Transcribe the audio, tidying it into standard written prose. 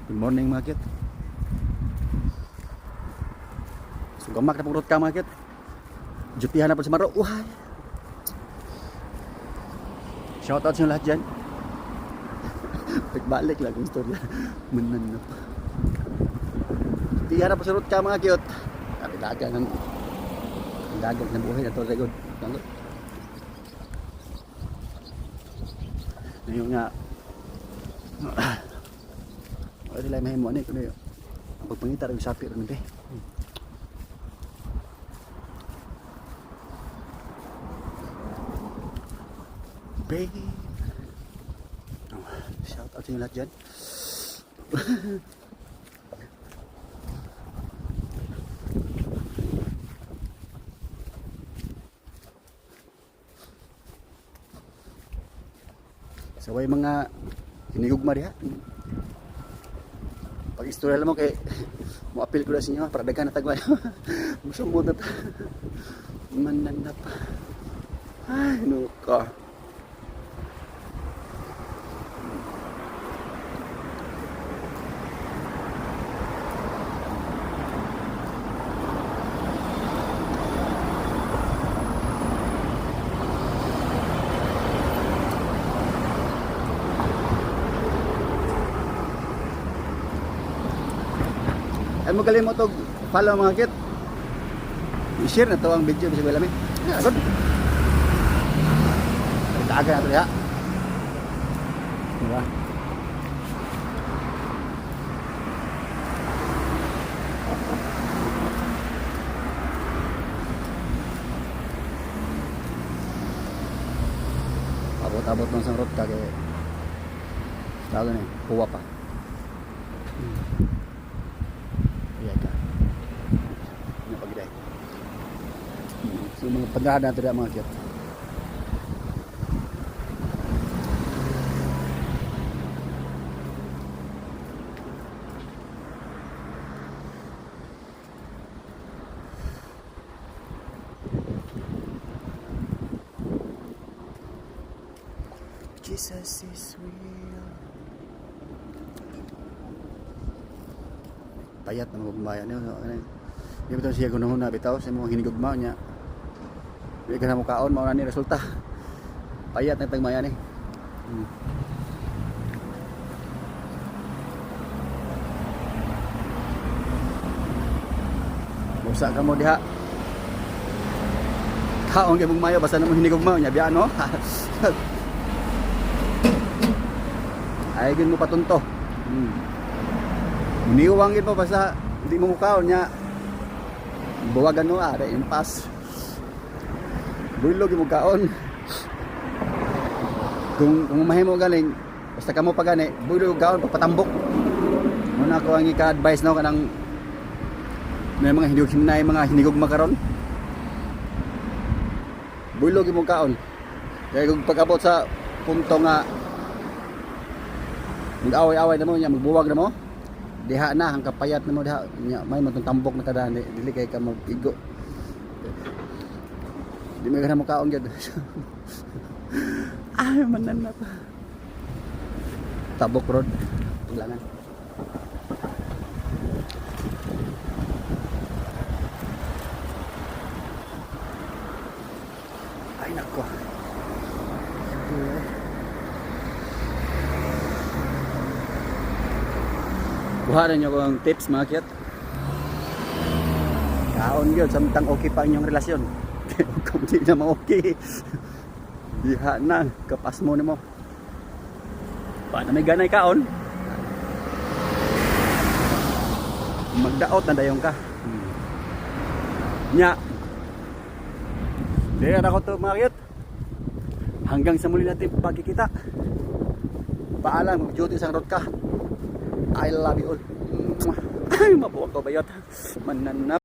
Good morning, mga cute. So gamak na pong ka, mga cute. Jutihan na po sa Maro. Uhay. Shoutout sa inyo lahat dyan. Pagbalik lang ang storya. Manan na pa. Jutihan na po sa road ka, mga cute. Sabi dagan ng ang dagan ng buhay na to record. Ngayon nga wala sila mahimo ani kuno ang pagpangita ra sapi ron be. Babe. Oh, shout out sa inyo lahat dyan. Sa way mga hinigugma diha. Pag istorya lang mo kay mo appeal ko na sa inyo para daghan na tagway. Musumod na ta. Mananap. Ay, no ka. Ay mo kalimot og follow, mga kit. I-share na to ang video bisag wala mi. Ah, good. Dagan na to diha. Diba? Abot-abot lang sa road ka kay tawag na eh, huwa pa. Iya ka. Ano pag. So mga pagdaan natin diha, mga cute. Jesus is real. Payat na magbayan niyo. Ano? Di ba siya gunahon na bitaw sa mga hinigugma niya. Di ka na mo kaon, mao na ni resulta. Payat na tagmaya ni. Busa ka mo diha. Kaon kay mong mayo basta na mo hinigugma niya biya no. Ay gin mo patunto. Muniwang gid mo basta hindi mo mukaon niya. Buwagan mo ah, impas. Buylog mo kaon. Kung mahimo galing basta kamo pa gani, buylog kaon pagpatambok. Muna ko ang ika-advise no kanang may mga hinigug na mga hinigugma karon. Buylog mo kaon. Kaya kung pag-abot sa punto nga mag-away-away na mo niya, magbuwag na mo, diha na ang kapayat na mo diha niya, may matong tambok na kada dili kay ka mag-igo. Di mo ka mo kaon gyud. Ay, manan na pa. Tabok Road. Paglangan. Ay, nako. Kuha na niyo kung tips, mga kiyat. Kaon gyud samtang okay pa inyong relasyon. Kung di na ma-okay, diha na, kapas mo nimo. Paano may ganay kaon? Magdaot na dayon ka. Nya. Diyan ako to, mga kiyat. Hanggang sa muli natin pagkikita. Paalam, mag-duty sa road ka. I love you all. Ay, mabuwag ko bayot. Mananap.